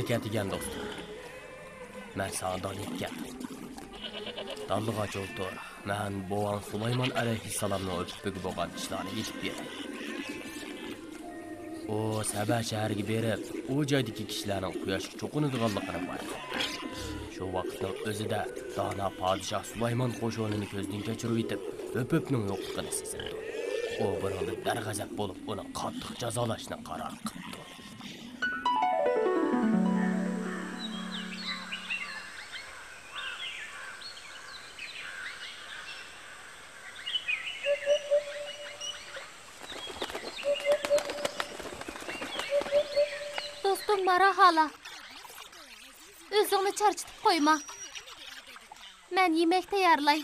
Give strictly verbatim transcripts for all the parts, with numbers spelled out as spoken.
دىققەت دېگەن دوستۇم. مەن ساڭا دان ئېيتىپ كەلدىم. دانلىغاچ ئولتۇر. مەن بوۋاڭ سۇلايمان ئەلەيھىسسالامنىڭ ئۆپۈپىگە بولغان ئىشلارنى ئېيتىپ بېرەي. ئۇ سەبە شەھىرىگە بېرىپ، ئۇ جايدىكى كىشىلەرنىڭ قۇياشقا چوقۇنىدىغانلىقىنى بايقاپتۇ. شۇ ۋاقىتنىڭ ئۆزىدە دانا پادىشاھ سۇلايمان قوشۇنىنى كۆزدىن كەچۈرۈۋېتىپ، ئۆپۈپنىڭ يوقلۇقىنى سېزىپتۇ. ئۇ بۇنىڭدىن دەرغەزەپ بولۇپ، ئۇنى قاتتىق جازالاشنى قارار قىپتۇ. دوستۇم ماراھالا، ئۆزۈڭنى چارچىتىپ قويما. مەن يېمەك تەييارلاي.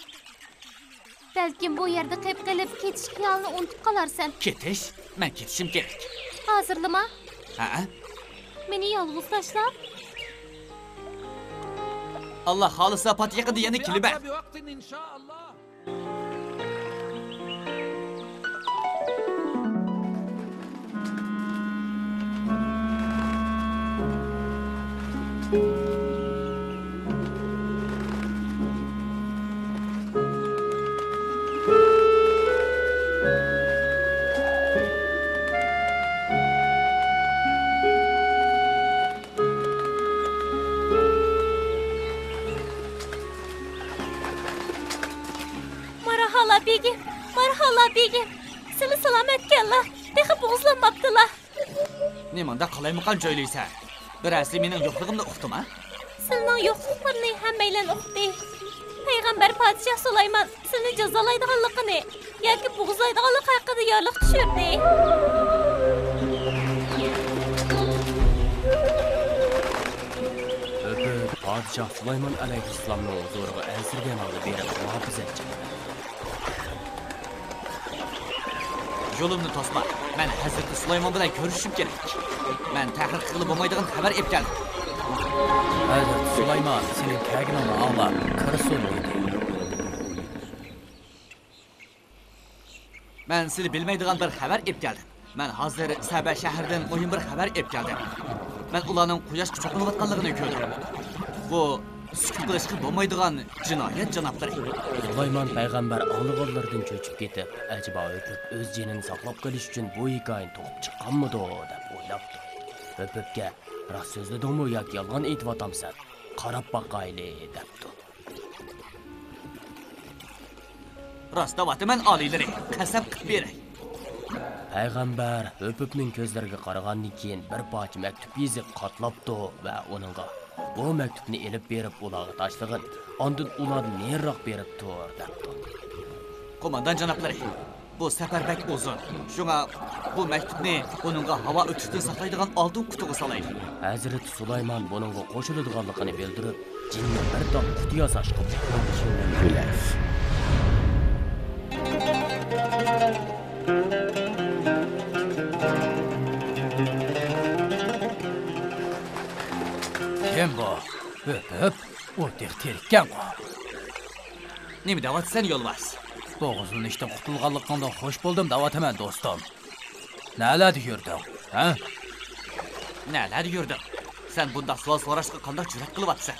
بەلكىم بۇ يەردە قېپ قېلىپ كېتىش خىيالىنى ئۇنتۇپ قالارسەن. كېتىش؟ مەن كېتىشىم كېرەك. ھازىرلىما. ھەئە. مېنى يالغۇز تاشلاپ. ئاللا خالىسا پات يېقىندا يەنە كېلىمەن. ماراھالا بېگىم، ماراھالا بېگىم، سىلى سالامەتكەنلا، تېخى بوغۇزلانماپتىلا. نېمانداق قالايمىقان جۆيلۈيسەن؟ بىرەرسى مېنىڭ يوقلۇقۇمنى ئۇقتىما؟ سىلىنىڭ يوقلۇقلىرىنى ھەممەيلەن ئۇقتى. پەيغەمبەر پادىشاھ سۇلايمان سىلىنى جازالايدىغانلىقىنى ياكى بوغۇزلايدىغانلىقى ھەققىدە يارلىق چۈشۈردى. ئۆپۈپ پادىشاھ سۇلايمان ئەلەيھىسسالامنىڭ ھۇزۇرىغا ئەنسىرىگەن ھالدا بېرىپ مۇھاپىزەتچى. يولۇمنى توسما، مەن ھەزرىتى سۇلايمان بىلەن كۆرۈشۈشۈم كېرەك. مەن تەخىر قىلغىلى بولمايدىغان خەۋەر ئېلىپ كەلدىم. ھەزرىتى سۇلايمان سېنىڭ كەلگىنىڭنى ئاڭلاپ، كىرسۇن دېدى. مەن سىلى بىلمەيدىغان بىر خەۋەر ئېلىپ كەلدىم. مەن ھازىر سەبە شەھىرىدىن مۇھىم بىر خەۋەر ئېلىپ كەلدىم. مەن ئۇلارنىڭ قۇياشقا چوقۇنۇۋاتقانلىقىنى كۆردۈم. بۇ سۈكۈت قىلىشقا بولمايدىغان جىنايەت، جانابلىرى. سۇلايمان پەيغەمبەر ئاڭلىغانلىرىدىن چۆچۈپ كېتىپ، ئەجەبا ئۆپۈپ ئۆز جېنىنى ساقلاپ قېلىش ئۈچۈن بۇ ھېكايىنى توقۇپ چىققانمىدۇ، دەپ ئويلاپتۇ. ئۆپۈپكە، راست سۆزلىدىڭمۇ ياكى يالغان ئېيتىۋاتامسەن؟ قاراپ باقايلى، دەپتۇ. راست دەۋاتىمەن، ئالىيلىرى، قەسەم قىلىپ بېرەي. پەيغەمبەر ئۆپۈپنىڭ كۆزلىرىگە قارىغاندىن كېيىن، بىر پارچە مەكتۇپ يېزىپ قاتلاپتۇ ۋە ئۇنىڭغا، بۇ مەكتۇپنى ئېلىپ بېرىپ ئۇلارغا تاشلىغىن، ئاندىن ئۇلاردىن نېرىراق بېرىپ تۇر، دەپتۇ. قوماندان جانابلىرى، بۇ سەپەر بەك ئۇزۇن. شۇڭا بۇ مەكتۇپنى ئۇنىڭغا ھاۋا ئۆتۈشتىن ساقلايدىغان ئالتۇن قۇتىغا سالايلى. ھەزرىتى سۇلايمان بۇنىڭغا قوشۇلىدىغانلىقىنى بىلدۈرۈپ، جىننى بىر تال قۇتى ياساشقا بۇيرۇدى. كىم بۇ؟ ھۆپ، ھۆپ، ئۇ تېخى تىرىككەنغۇ؟ نېمە دەۋاتىسەن، يولۋاس؟ بوغۇزلىنىشتىن قۇتۇلغانلىقىڭدىن خوش بولدۇم دەۋاتىمەن، دوستۇم. نەلەردە يۈردۈڭ، ھە؟ نەلەردە يۈردۈڭ؟ سەن بۇنداق سوئال سوراشقا قانداق جۈرئەت قىلىۋاتىسەن؟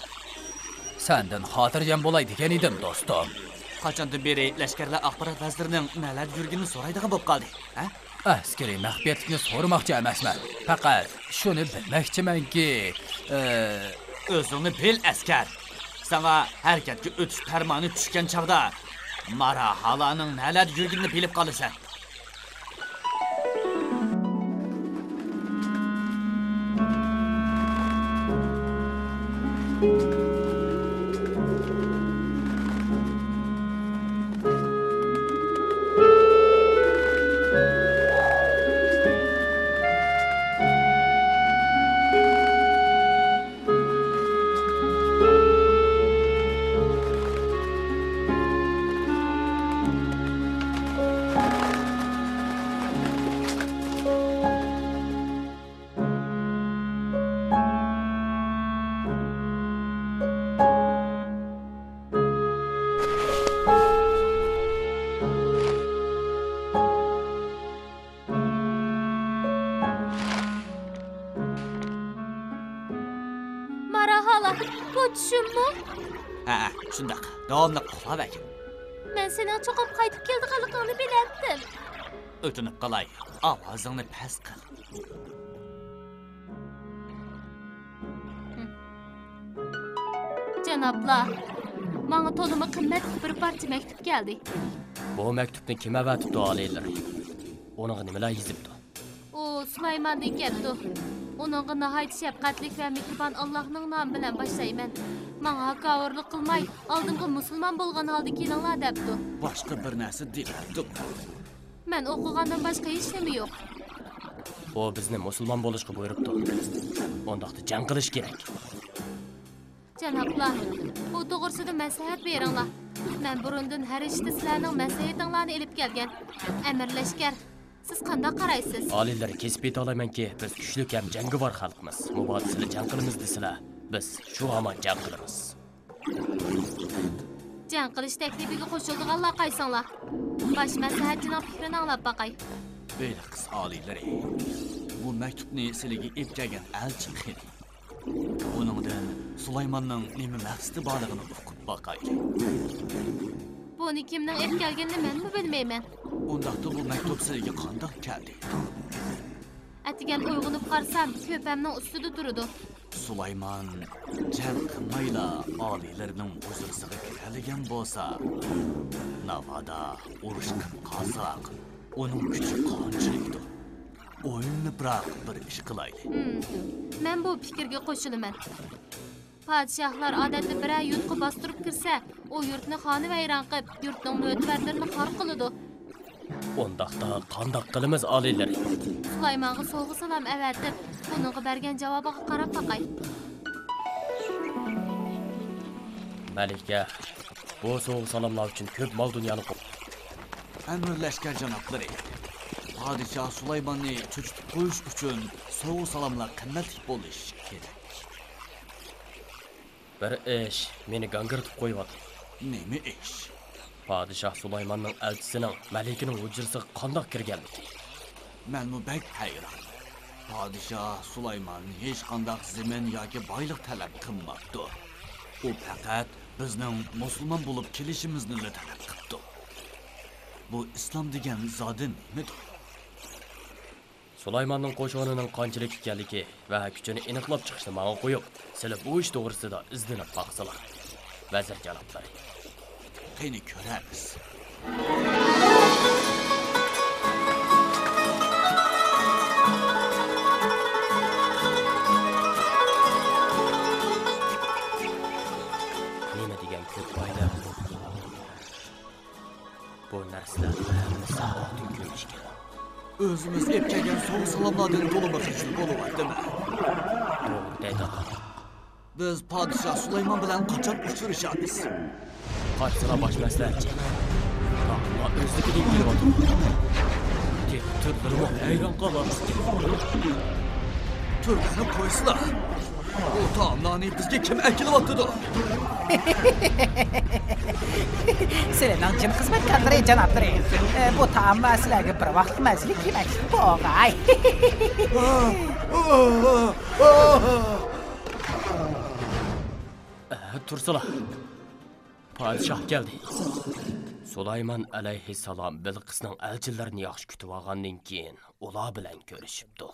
سەندىن خاتىرجەم بولاي دېگەن ئىدىم، دوستۇم. قاچاندىن بېرى لەشكەرلەر ئاخبارات ۋەزىرىنىڭ نەلەردە يۈرگىنىنى سورايدىغان بولۇپ قالدى، ھە؟ ئەسكىرىي مەخپىيەتلىكنى سورىماقچى ئەمەسمەن. پەقەت شۇنى بىلمەكچىمەنكى، ئە، ئۆزۈڭنى بىل، ئەسكەر. ساڭا ھەرىكەتكە ئۆتۈش پەرمانى چۈشكەن چاغدا، ماراھالانىڭ نەلەردە يۈرگىنىنى بىلىپ قالىسەن. ھە، شۇنداق. داۋاملىق ئۇخلاۋەرگىن. مەن سېنىڭ چوقۇم قايتىپ كېلىدىغانلىقىڭنى بىلەتتىم. ئۆتۈنۈپ قالاي، ئاۋازىڭنى پەس قىل. جانابلار، ماڭا تولىمۇ قىممەتلىك بىر پارچە مەكتۇپ كەلدى. بۇ مەكتۇپنى كىم ئەۋەتىپتۇ، ئالىيلىرى؟ ئۇنىڭغا نېمىلەر يېزىپتۇ؟ ئۇ سۇلايماندىن كەپتۇ. ئۇنىڭغا ناھايىتى شەپقەتلىك ۋە مېھرىبان ئاللاھنىڭ نامى بىلەن باشلايمەن. ماڭا ھاكاۋۇرلۇق قىلماي، ئالدىمغا مۇسۇلمان بولغان ھالدا كېلىڭلار دەپتۇ. باشقا بىر نەرسە دېمەپتۇ. مەن ئوقۇغاندىن باشقا ھېچنېمە يوق. ئۇ بىزنى مۇسۇلمان بولۇشقا بۇيرۇپتۇ. ئۇنداقتا جەڭ قىلىش كېرەك. جانابلار، بۇ توغرىسىدا مەسلىھەت بېرىڭلار. مەن بۇرۇندىن ھەر ئىشتا سىلەرنىڭ مەسلىھەتىڭلارنى ئېلىپ كەلگەن. ئەمىر لەشكەر، سىز قانداق قارايسىز؟ ئالىيلىرى، كېسىپ ئېيتالايمەنكى، بىز كۈچلۈك ھەم جەڭگىۋار خەلقمىز. مۇبادا سىلەر جەڭ قىلىمىز دېسىلە، بىز شۇ ھامان جەڭ قىلىمىز. جەڭ قىلىش تەكلىپىگە قوشۇلىدىغانلار قايسىڭلار؟ باش مەسلىھەتچىنىڭ پىكرىنى ئاڭلاپ باقاي. بېلىقىس ئالىيلىرى، بۇ مەكتۇپنى سىلىگە ئېلىپ كەلگەن ئەلچى خېنىم. ئۇنىڭدىن سۇلايماننىڭ نېمە مەقسىتى بارلىقىنى ئۇقۇپ باقايلى. بۇنى كىمنىڭ ئېلىپ كەلگىنىنى مەنمۇ بىلمەيمەن. ئۇنداقتا بۇ مەكتۇپ سىلىگە قانداق كەلدى؟ ئەتىگەن ئويغىنىپ قارىسام، كۆپەمنىڭ ئۈستىدە تۇرىدۇ. سۇلايمان جەڭ قىلمايلا ئالىيلىرىنىڭ ھۇزۇرىسىغا كىرەلىگەن بولسا، ناۋادا ئۇرۇش قىلىپ قالساق، ئۇنىڭ كۈچى قانچىلىكتۇر؟ ئويلىنىپراق بىر ئىش قىلايلى. ھىم، مەن بۇ پىكىرگە قوشۇلىمەن. پادىشاھلار ئادەتتە بىرەر يۇرتقا باستۇرۇپ كىرسە، ئۇ يۇرتنى خانىۋەيران قىلىپ، يۇرتنىڭ مۆتىۋەرلىرىنى خار قىلىدۇ. ئۇنداقتا قانداق قىلىمىز، ئالىيلىرى؟ سۇلايمانغا سوۋغا-سالام ئەۋەتىپ، ئۇنىڭغا بەرگەن جاۋابىغا قاراپ باقاي. مەلىكە، بۇ سوۋغا-سالاملار ئۈچۈن كۆپ مال-دۇنيانى قوپ. ئەمىر لەشكەر جانابلىرى، پادىشاھ سۇلايماننى چۆچۈتۈپ قويۇش ئۈچۈن سوۋغا-سالاملار قىممەتلىك بولۇشى كېرەك. بىر ئىش مېنى گاڭگىرىتىپ قويۇۋاتىدۇ. نېمە ئىش؟ پادىشاھ سۇلايماننىڭ ئەلچىسىنىڭ مەلىكىنىڭ ھۇجرىسىغا قانداق كىرگەنلىكى. مەنمۇ بەك ھەيران. پادىشاھ سۇلايمان ھېچقانداق زېمىن ياكى بايلىق تەلەپ قىلماپتۇ. ئۇ پەقەت بىزنىڭ مۇسۇلمان بولۇپ كېلىشىمىزنىلا تەلەپ قىپتۇ. بۇ ئىسلام دېگەن زادى نېمىدۇر؟ سۇلايماننىڭ قوشۇنىنىڭ قانچىلىك ئىكەنلىكى ۋە كۈچىنى ئېنىقلاپ چىقىشنى ماڭا قويۇڭ. سىلەر بۇ ئىش توغرىسىدا ئىزدىنىپ باقسىلا. ۋەزىر جانابلىرى. قېنى كۆرەرمىز. نېمە دېگەن كۆپ بايلىق. بۇ نەرسىلەرنىڭ ھەممىسى ئالتۇن كۈمۈشكەن. ئۆزىمىز ئېلىپ كەلگەن سوۋغا-سالاملاردىن تولىمۇ خىجىل بولۇۋاتىمەن. توغرا دەيدۇ. بىز پادىشاھ سۇلايمان بىلەن قاچان ئۇچرىشارمىز؟ قاچسىلا باش مەسلىھەتچى. تاملار ئۆزلۈكىدىن كېلىۋاتىدۇ. تېخى تۈرلىرىمۇ ھەيران قالارلىق. تۈرلەرنى قويسىلا. بۇ تائاملارنى بىزگە كىم ئەكېلىۋاتىدۇ؟ سىلەرنىڭ جىن خىزمەتكارلىرى، جانابلىرى. ئە، بۇ تائاملار سىلەرگە بىر ۋاقىتلىق مەنزىللىك يېمەكلىك بولغاي. ئە، تۇرسىلا. پادىشاھ كەلدى. سۇلايمان ئەلەيھىسسالام بىلقىسنىڭ ئەلچىلىرىنى ياخشى كۈتۈۋالغاندىن كېيىن، ئۇلار بىلەن كۆرۈشۈپتۇ.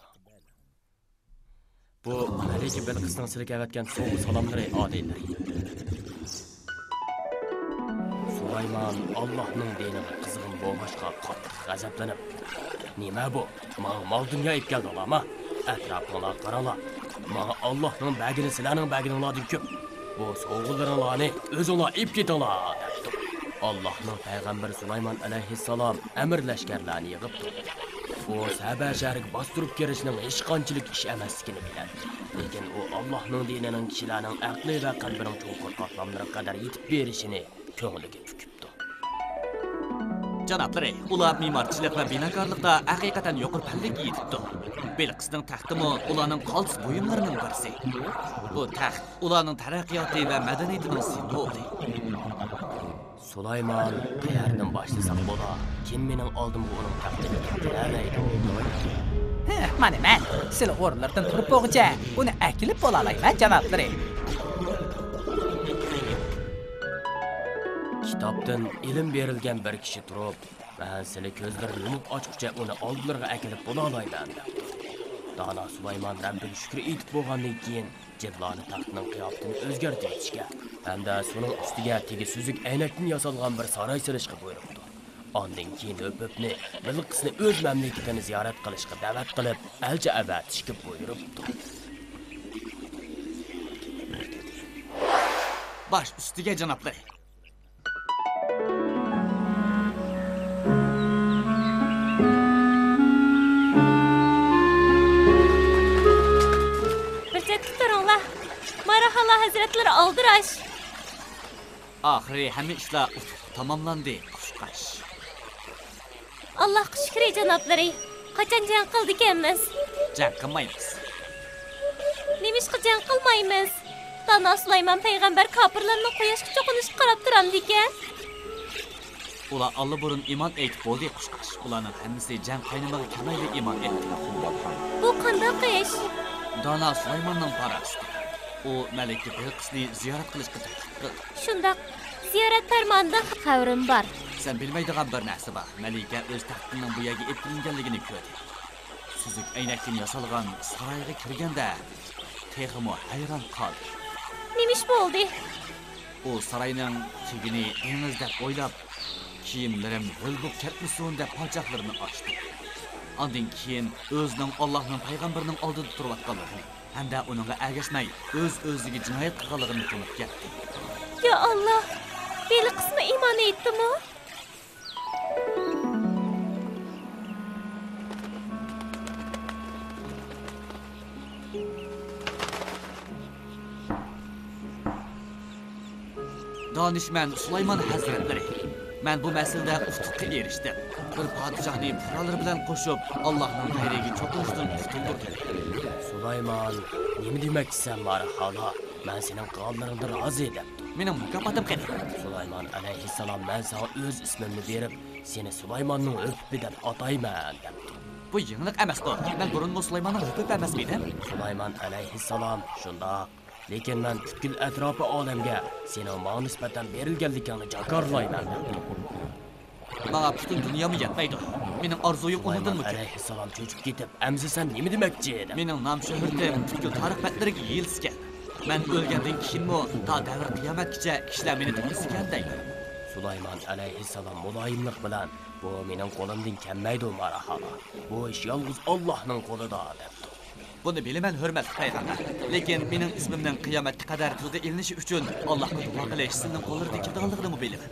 بۇ مەلىكە بىلقىسنىڭ سىلىگە ئەۋەتكەن سوۋغا-سالاملىرى، ئالىيلىرى. سۇلايمان ئاللاھنىڭ دىنىغا قىزغىن بولغاچقا، قاتتىق غەزەپلىنىپ، «نېمە بۇ؟ ماڭا مال-دۇنيا ئېلىپ كەلدىڭلارما؟ ئەتراپىڭلارغا قاراڭلار. ماڭا ئاللاھنىڭ بەرگىنى سىلەرنىڭ بەرگىنىڭلاردىن كۆپ. بۇ سوۋغىلىرىڭلارنى ئۆزۈڭلار ئېلىپ كېتىڭلار» دەپتۇ. ئاللاھنىڭ پەيغەمبىرى سۇلايمان ئەلەيھىسسالام ئەمىر لەشكەرلەرنى يىغىپتۇ. ئۇ سەبە شەھىرىگە باستۇرۇپ كىرىشنىڭ ھېچقانچىلىك ئىش ئەمەسلىكىنى بىلەتتى. لېكىن ئۇ ئاللاھنىڭ دىنىنىڭ كىشىلەرنىڭ ئەقلى ۋە قەلبىنىڭ چوڭقۇر قاتلاملىرىغا قەدەر يېتىپ بېرىشىنى كۆڭلىگە پۈكۈپتۇ. جانابلىرى، ئۇلار مېمارچىلىق ۋە بىناكارلىقتا ھەقىقەتەن يۇقىرى پەللىگە يېتىپتۇ. بىلقىسنىڭ تەختىمۇ ئۇلارنىڭ قالتىس بۇيۇملىرىنىڭ بىرسى. بۇ تەخت ئۇلارنىڭ تەرەققىياتى ۋە مەدەنىيىتىنىڭ سىمۋولى. سۇلايمان، قەيەردىن باشلىساق بولا؟ كىم مېنىڭ ئالدىمغا ئۇنىڭ تەختىنى كەلتۈرەلەيدۇ؟ ھە، مانا مەن. سىلەر ئورۇنلىرىدىن تۇرۇپ بولغۇچە ئۇنى ئەكېلىپ بولالايمەن، جانابلىرى. تاپتىن ئىلىم بېرىلگەن بىر كىشى تۇرۇپ، مەن سىلى كۆزلىرىنى يۇمۇپ ئاچقۇچە ئۇنى ئالدىلىرىغا ئەكېلىپ بولالايمەن، دەپتۇ. دانا سۇلايمان رەببىگە شۈكرى ئېيتىپ بولغاندىن كېيىن، جىنلارنى تەختنىڭ قىياپىتىنى ئۆزگەرتىۋېتىشكە ھەمدە سۇنىڭ ئۈستىگە تېگى سۈزۈك ئەينەكتىن ياسالغان بىر ساراي سېلىشقا بۇيرۇپتۇ. ئاندىن كېيىن ھۆپۈپنى بىلقىسنى ئۆز مەملىكىتىنى زىيارەت قىلىشقا دەۋەت قىلىپ، ئەلچى ئەۋەتىشكە بۇيرۇپتۇ. باش ئۈستىگە، جانابلىرى! بىر چەتتە تۇرۇڭلار. ماراھالا ھەزرەتلىرى ئالدىراش. ئاخىرى ھەممە ئىشلار ئۇتۇقلۇق تاماملاندى، قۇشقاچ. ئاللاھقا شۈكرى، جانابلىرى. قاچان جەڭ قىلىدىكەنمىز؟ جەڭ قىلمايمىز. نېمىشقا جەڭ قىلمايمىز؟ دانا سۇلايمان پەيغەمبەر كاپىرلارنىڭ قۇياشقا چوقۇنۇشىغا قاراپ تۇرامدىكەن؟ ئۇلار ئاللىبۇرۇن ئىمان ئېيتىپ بولدى، قۇشقاچ. ئۇلارنىڭ ھەممىسى جەڭ قاينىمىغا كىرمەيلا ئىمان ئېيتتى. بۇ قانداق ئىش؟ دانا سۇلايماننىڭ پاراسىتى. ئۇ مەلىكە بىلقىسنى زىيارەت قىلىشقا تەكلىپ قىلدى. شۇنداق، زىيارەت پەرمانىدىن خەۋىرىم بار. سەن بىلمەيدىغان بىر نەرسە بار. مەلىكە ئۆز تەختىنىڭ بۇ يەرگە ئېلىپ كېلىنگەنلىكىنى كۆردى. سۈزۈك ئەينەكتىن ياسالغان سارايغا كىرگەندە، تېخىمۇ ھەيران قالدى. نېمە ئىش بولدى؟ ئۇ ساراينىڭ تېگىنى دېڭىز دەپ ئويلاپ، «كىيىملىرىم ھۆل بولۇپ كەتمىسۇن» دەپ پاچاقلىرىنى ئاچتى. ئاندىن كېيىن ئۆزىنىڭ ئاللاھنىڭ پەيغەمبىرىنىڭ ئالدىدا تۇرۇۋاتقانلىقىنى ھەمدە ئۇنىڭغا ئەگەشمەي ئۆز-ئۆزىگە جىنايەت قىلغانلىقىنى تونۇپ كەتتى. يا ئاللاھ! بىلقىسمۇ ئىمان ئېيتتىمۇ؟ دانىشمەن سۇلايمان ھەزرەتلىرى، مەن بۇ مەسىلىدە ئۇتۇققا ئېرىشتىم. بىر پادىشاھنى پۇقرالىرى بىلەن قوشۇپ، ئاللاھنىڭ غەيرىگە چوقۇنۇشتىن قۇتۇلدۇردۇم. سۇلايمان، نېمە دېمەكچىسەن، مارھالا؟ مەن سېنىڭ قىلغانلىرىڭدىن رازى، دەپتۇ. مېنىڭ مۇكاپاتىم قېنى؟ سۇلايمان ئەلەيھىسسالام، مەن ساڭا ئۆز ئىسمىمنى بېرىپ، سېنى سۇلايماننىڭ ھۆپۈپى دەپ ئاتايمەن، دەپتۇ. بۇ يېڭىلىق ئەمەستۇ. مەن بۇرۇنمۇ سۇلايماننىڭ ھۆپۈپى ئەمەسمىدىم؟ سۇلايمان ئەلەيھىسسالام، شۇنداق. لېكىن مەن پۈتكۈل ئەتراپىي ئالەمگە سېنىڭ ماڭا نىسبەتەن بېرىلگەنلىكىڭنى جاكارلايمەن، دەپتۇ. ماڭا پۈتۈن دۇنيامۇ يەتمەيدۇ. مېنىڭ ئارزۇيۇم ئۇنىڭدىنمۇ كۆپ. ئەلەيھىسسالام چۆچۈپ كېتىپ، ئەمىسە سەن نېمە دېمەكچى؟ دەپ. مېنىڭ نام شۆھرىتىم پۈتكۈل تارىخ بەتلىرىگە يېيىلسىكەن. مەن ئۆلگەندىن كېيىنمۇ تا دەۋر قىيامەتكىچە كىشىلەر مېنى تونۇسىكەن دەيدۇ. سۇلايمان ئەلەيھىسسالام مۇلايىملىق بىلەن، بۇ مېنىڭ قولۇمدىن كەلمەيدۇ، ماراھالا. بۇ ئىش يالغۇز ئاللاھنىڭ قولىدا، دەپتۇ. بۇنى بىلىمەن، ھۆرمەتلىك پەيغەمبەر. لېكىن مېنىڭ ئىسمىمنىڭ قىيامەتكە قەدەر تىلغا ئېلىنىشى ئۈچۈن ئاللاھقا دۇئا قىلىش سىلىنىڭ قوللىرىدىن كېلىدىغانلىقىنىمۇ بىلىمەن.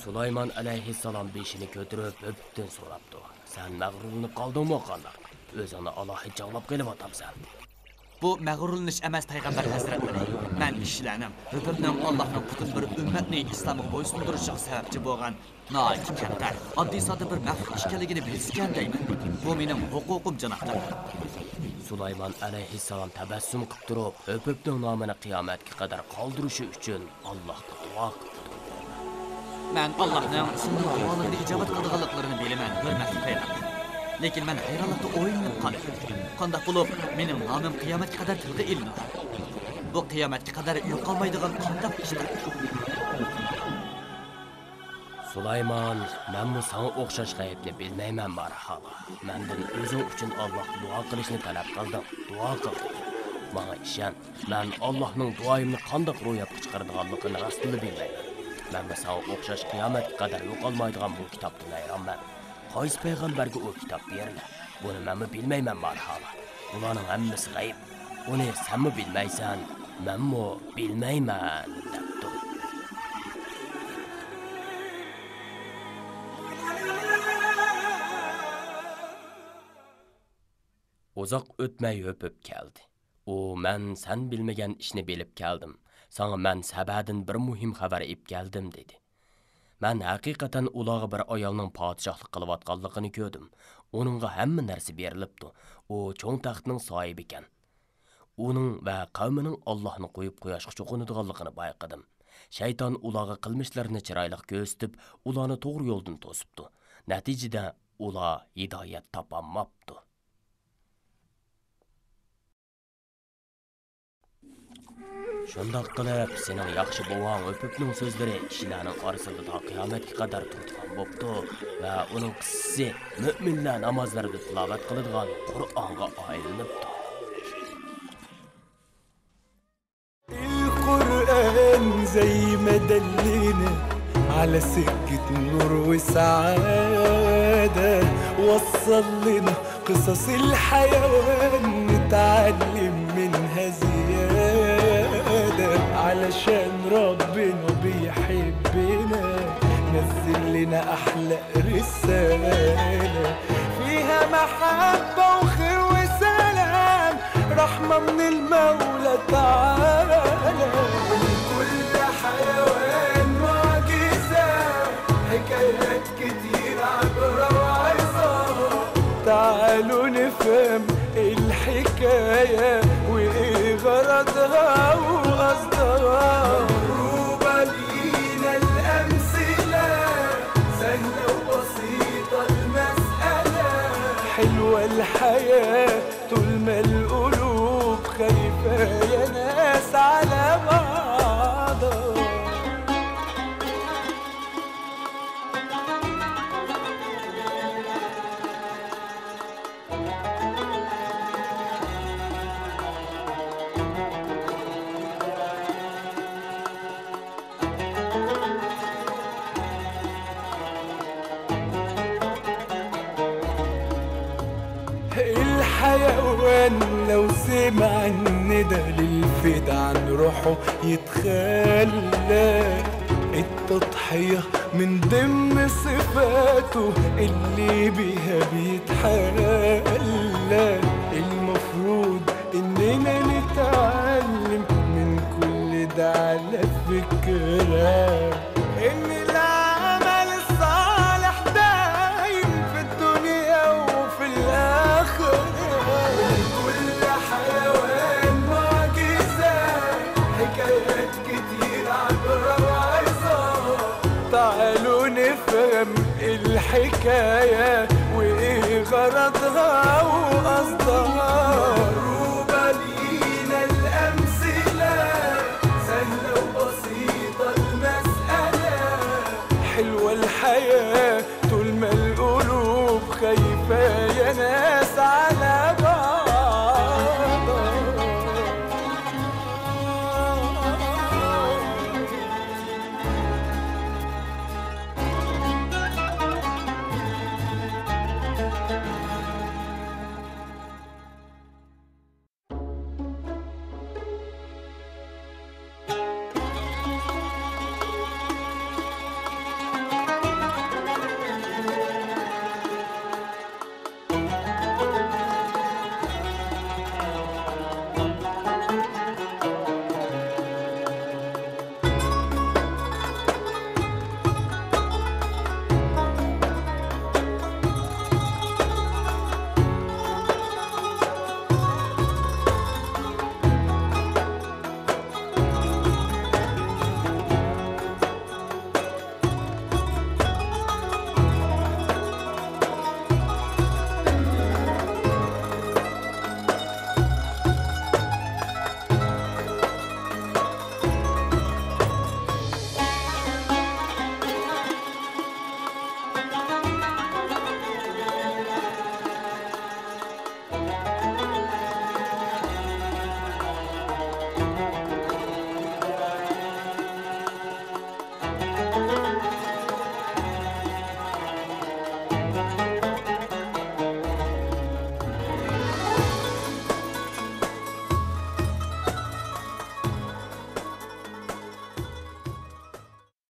سۇلايمان ئەلەيھىسسالام بېشىنى كۆتۈرۈپ، ھۆپۈپتىن سوراپتۇ. سەن مەغرۇرلىنىپ قالدىڭمۇ قانداق؟ ئۆزۈڭنى ئالاھىدە چاغلاپ قېلىۋاتامسەن؟ بۇ مەغرۇرلىنىش ئەمەس، پەيغەمبەر ھەزرەتلىرى. مەن كىشىلەرنىڭ ھۆپۈپنىڭ ئاللاھنىڭ پۈتۈن بىر ئۈممەتنى ئىسلامغا بويسۇندۇرۇشىغا سەۋەبچى بولغان ناھايىتى كەمتەر، ئاددىي ساددا بىر مەخلۇق ئىكەنلىكىنى بىلسىكەن دەيمەن. بۇ مېنىڭ ھوقۇقۇم، جانابلار. سۇلايمان ئەلەيھىسسالام تەبەسسۇم قىپ تۇرۇپ، ھۆپۈپنىڭ نامىنى قىيامەتكە قەدەر قالدۇرۇشى ئۈچۈن ئاللاھقا دۇئا قىپتۇ. مەن ئاللاھنىڭ سىلىنىڭ دۇئالىرىنى ئىجابەت قىلىدىغانلىقلىرىنى بىلىمەن، ھۆرمەتلىك پەيغەمبەر. لېكىن مەن ھەيرانلىقتا ئويلىنىپ قالدىم. قانداق بولۇپ مېنىڭ نامىم قىيامەتكە قەدەر تىلغا ئېلىنىدۇ؟ بۇ قىيامەتكە قەدەر يوقالمايدىغان قانداق ئىشتۇر؟ سۇلايمان، مەنمۇ ساڭا ئوخشاش غەيىبنى بىلمەيمەن، ماراھالا. مەندىن ئۆزۈڭ ئۈچۈن ئاللاھقا دۇئا قىلىشنى تەلەپ قىلدىڭ، دۇئا قىل. ماڭا ئىشەن، مەن ئاللاھنىڭ دۇئايىمنى قانداق روياپقا چىقىرىدىغانلىقىنى راستتىنلا بىلمەيمەن. مەنمۇ ساڭا ئوخشاش قىيامەتكە قەدەر يوقالمايدىغان بۇ كىتابتىن ھەيرانمەن. قايسى پەيغەمبەرگە ئۇ كىتاب بېرىلە؟ بۇنى مەنمۇ بىلمەيمەن، ماراھالا. بۇلارنىڭ ھەممىسى غەيىب. ئۇنى سەنمۇ بىلمەيسەن، مەنمۇ بىلمەيمەن، دەپتۇ. ئۇزاق ئۆتمەي ھۆپۈپ كەلدى. ئۇ، مەن سەن بىلمىگەن ئىشنى بىلىپ كەلدىم. ساڭا مەن سەبەدىن بىر مۇھىم خەۋەر ئېلىپ كەلدىم، دېدى. مەن ھەقىقەتەن ئۇلارغا بىر ئايالنىڭ پادىشاھلىق قىلىۋاتقانلىقىنى كۆردۈم. ئۇنىڭغا ھەممە نەرسە بېرىلىپتۇ. ئۇ چوڭ تەختنىڭ ساھىبىكەن. ئۇنىڭ ۋە قەۋمىنىڭ ئاللاھنى قويۇپ قۇياشقا چوقۇنىدىغانلىقىنى بايقىدىم. شەيتان ئۇلارغا قىلمىشلىرىنى چىرايلىق كۆرسىتىپ، ئۇلارنى توغرا يولدىن توسۇپتۇ. نەتىجىدە ئۇلار ھىدايەت تاپالماپتۇ. شۇنداق قىلىپ، سېنىڭ ياخشى بوۋاڭ ئۆپۈپنىڭ سۆزلىرى كىشىلەرنىڭ ئارىسىدا تا قىيامەتكە قەدەر تۇرىدىغان بوپتۇ ۋە ئۇنىڭ قىسسىسى مۆمىنلەر نامازلىرىدا تىلاۋەت قىلىدىغان قۇرئانغا ئايلىنىپتۇ. القرآن زي ما دلنا على سكة نور وسعادة، وصل لنا قصص الحيوان نتعلم منها زيادة، علشان ربنا بيحبنا نزل لنا أحلى رسالة فيها محبة وخير وسلام، رحمة من المولى تعالى. كل حيوان معجزة، حكايات كتير عبرة وعظة. تعالوا نفهم الحكاية وإيه غرضها وقصدها. مضروبة لينا الأمثلة، سهلة وبسيطة المسألة. حلوة الحياة طول ما القلوب خايفة يا ناس على بعضها. الحيوان لو سمع الندى للفدا عن روحه يتخلى. التضحية من ضمن صفاته اللي بيها بيتحلى. المفروض إننا نتعلم من كل ده على فكرة، إن العمل الصالح دايم في الدنيا وفي الآخرة. كل حيوان معجزة، حكايات كتير عبرة وعظة. تعالوا نفهم الحكاية وإيه غرضها وقصدها. مضروبة لينا الأمثلة، سهلة وبسيطة المسألة. حلوة الحياة طول ما القلوب خايفة يا ناس على